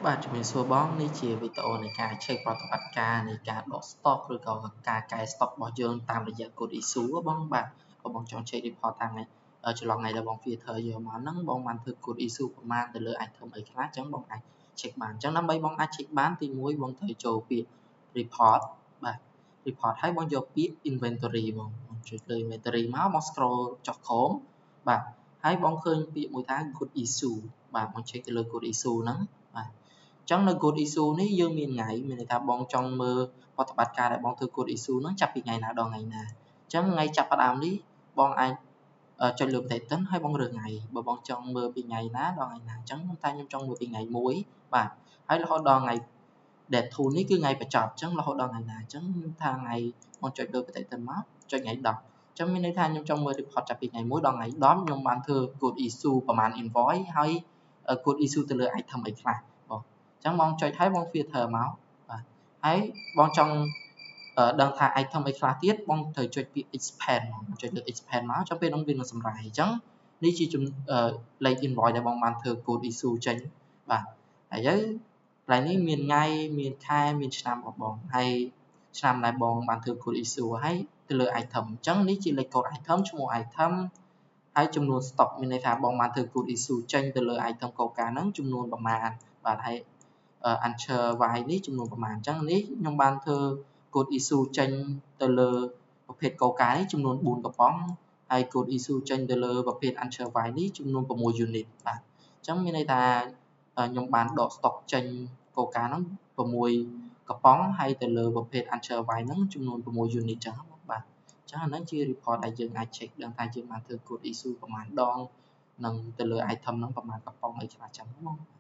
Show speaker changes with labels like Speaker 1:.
Speaker 1: បាទជំរាបសួរបងនេះជាវីដេអូនៃការ check ប្រតិបត្តិការនៃការដក stock ឬក៏ការកែ stock របស់យើងតាមរយៈ Good Issue បងបាទបើបងចង់ check report តាមថ្ងៃចន្លោះថ្ងៃដែលបង filter យកមកហ្នឹងបងបានធ្វើ Good Issue ប្រមាណទៅលើ item អីខ្លះអញ្ចឹងបងអាច check បានអញ្ចឹងដើម្បីបងអាច check បានទី1បងត្រូវចូលពាក្យ report បាទ report ហើយបងយកពាក្យ inventory បងបងចុចលើ inventory មកបង scroll ចុះក្រោមបាទហើយបងឃើញពាក្យមួយថា Good Issue បាទបង check ទៅលើ Good Issue ហ្នឹងបាទអញ្ចឹងនៅ Good Issue នេះយើងមានថ្ងៃមានន័យថាបងចង់មើលប្រតិបត្តិការដែលបងធ្វើ Good Issue ហ្នឹងចាប់ពីថ្ងៃណាដល់ថ្ងៃណាអញ្ចឹងថ្ងៃចាប់ផ្ដើមនេះបងអាចចុចលើ button ហើយបងរើសថ្ងៃបើបងចង់មើលពីថ្ងៃណាដល់ថ្ងៃណាអញ្ចឹងខ្ញុំថាខ្ញុំចង់មើលពីថ្ងៃ1បាទហើយរហូតដល់ថ្ងៃ date to នេះគឺថ្ងៃបញ្ចប់អញ្ចឹងរហូតដល់ថ្ងៃណាអញ្ចឹងខ្ញុំថាថ្ងៃបងចុចលើ button មកចុចថ្ងៃ10អញ្ចឹងមានន័យថាខ្ញុំចង់មើល report ចាប់ពីថ្ងៃ1ដល់ថ្ងៃ10ខ្ញុំបានធ្វើ good issue ប្រហែល invoice ហើយ good issue ទៅលើ item អីខ្លះបងអញ្ចឹងបងចុចហើយបង filter មកបាទហើយបងចង់ដឹងថា item អីខ្លះទៀតបងត្រូវចុចពាក្យ expand មកចុចលើ expand មកចាំពេលនោះវានឹងសម្រាយអញ្ចឹងនេះជាលេខ invoice ដែលបងបានធ្វើ good issue ចេញបាទហើយទៅកន្លែងនេះមានថ្ងៃមានខែមានឆ្នាំរបស់បងហើយឆ្នាំដែលបងបានធ្វើ good issue ហើយទៅលើ item អញ្ចឹងនេះជាលេខកូដ item ឈ្មោះ item ហើយចំនួន stock មានន័យថាបងបានធ្វើ good issue ចេញទៅលើ item កូកាហ្នឹងចំនួនប្រមាណបាទហើយ answer y នេះចំនួនប្រមាណអញ្ចឹងនេះខ្ញុំបានធ្វើ good issue ចេញទៅលើប្រភេទកូកានេះចំនួន4កំប៉ុងហើយ good issue ចេញទៅលើប្រភេទ answer y នេះចំនួន6 unit បាទអញ្ចឹងមានន័យថាខ្ញុំបានដក stock ចេញកូកាហ្នឹង6កំប៉ុងហើយទៅលើប្រភេទ answer y ហ្នឹងចំនួន6 unit ចឹងបាទអញ្ចឹងអាហ្នឹងជា report ដែលយើងអាច check ដឹងថាយើងបានធ្វើ good issue ប្រមាណដងនិងទៅលើ item ហ្នឹងប្រមាណកំប៉ុងអីខ្លះចឹងបងបាទ។